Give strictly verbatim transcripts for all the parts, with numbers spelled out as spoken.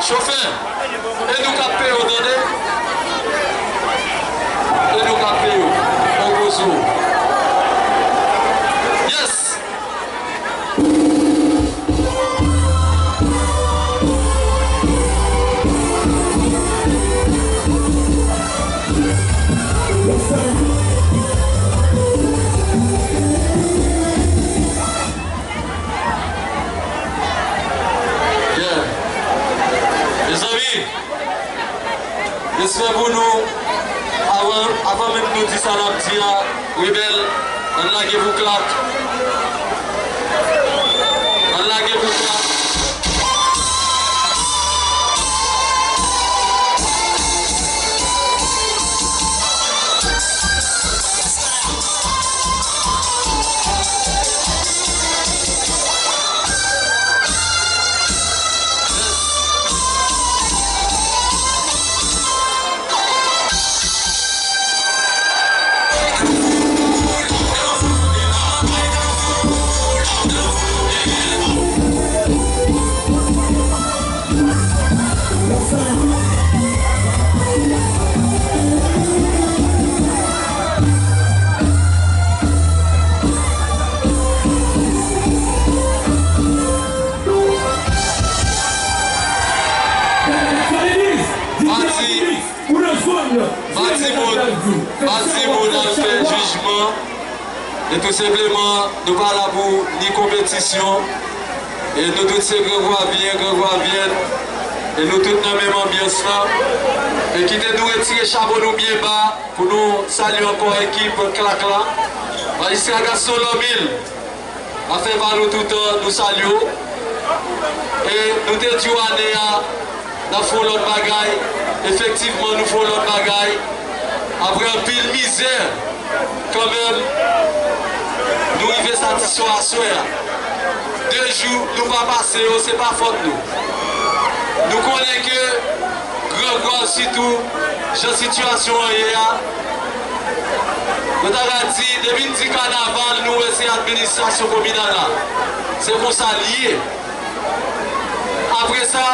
Chofè, e nou k ap peye w, tande? E nou k ap peye w. On kozo. Yes! Yeah. Mezanmi, respè pou nou. Avan, avan menm nou di sa n ap di a, rebèl, ann lage pou klak. Ann lage pou klak. Bati, bati moun, bati moun al fè jijman. E tou senpleman, nou pa la pou ni konpetisyon. E nou tout se Grangwavyen, Grangwavyèn. E nou tout nan menm anbyans lan. E kite nou retire chapo nou byen ba pou nou salye ankò ekip Klak la. Majistra Gaston Lòmil, afè pa nou toutan, nou salye w. E nou te di w ane a, n ap fè yon lòt bagay. Efektivman, nou fè yon lòt bagay. Apre anpil mizè, kanmenm, nou rive satisfè aswè a. De jou nou pa pase yo, se pa fòt nou. Nou konnen ke Gran Gwav, sitou jan sitiyasyon an ye a, yo ta ka di, depi n di kanaval, nou wè se administrasyon kominal la. Se konsa l ye. Apre sa,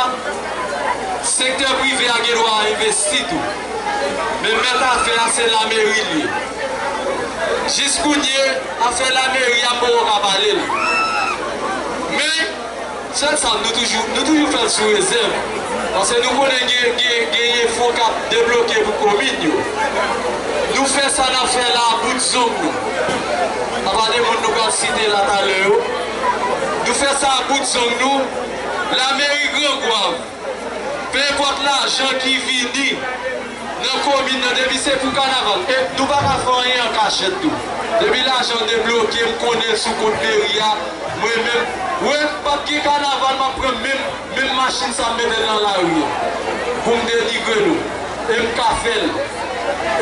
sektè prive a gen dwa envesti tou. Men mèt afè a se lameri l ye. Jis kounye, afè lameri a poko ka pale l. Men, sèl sa, nou toujou, nou toujou fè l sou rezèv. Paske nou konnen gen, gen, genyen fon k ap debloke pou komin yo. Nou fè sa n ap fè la a bout zong nou. Apa de moun nou pral site la talè yo. Nou fè sa a bout zong nou. Lameri Gran Gwav, penpòt lajan ki vini nan komin nan, depi se pou kanaval, e nou pa ka fè anyen an kachèt tou. Depi lajan debloke, m konnen l sou kont meri a, mwen menm, wi, p ap gen kanaval, m ap pran menm, menm machin sa, m mete l nan lari a pou m denigre nou. E m ka fè l.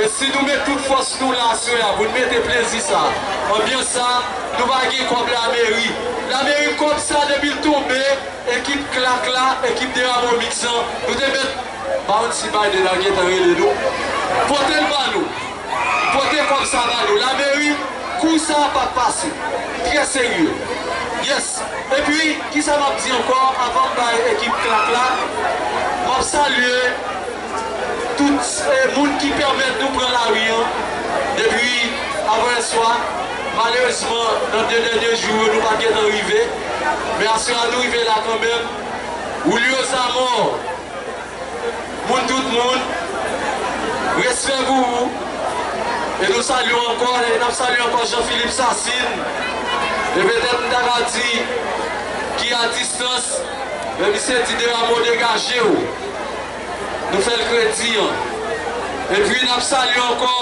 E si nou met tout fòs nou la aswè a pou n mete plezi sa, anbyans sa, nou pa gen kòb lameri. Lameri kòb sa, depi l tonbe, ekip Klak la, ekip Deramo Mix lan, nou te met Bounty Biden al gentan rele nou. Pote l ba nou. Pote kòb sa ba nou. Lameri, kou sa a p ap pase. Trè serye. Yes. Epi, kisa m ap di ankò, avan m bay ekip Klak la, m ap salye tout, eh, moun ki pèmèt nou pran lari an depi avanyèswa. Malerezman, nan de dènye jou yo, nou pa t gentan rive. Men aswè a, nou rive la kanmenm. Julio Zamor, moun tout moun, respè pou ou. E nou salye w ankò, e n ap salye ankò Jean Philippe Sassine. E petèt m ta ka di ki a distans, men misye di Deramo degaje w. Nou fè l kredi an. Epi n ap salye ankò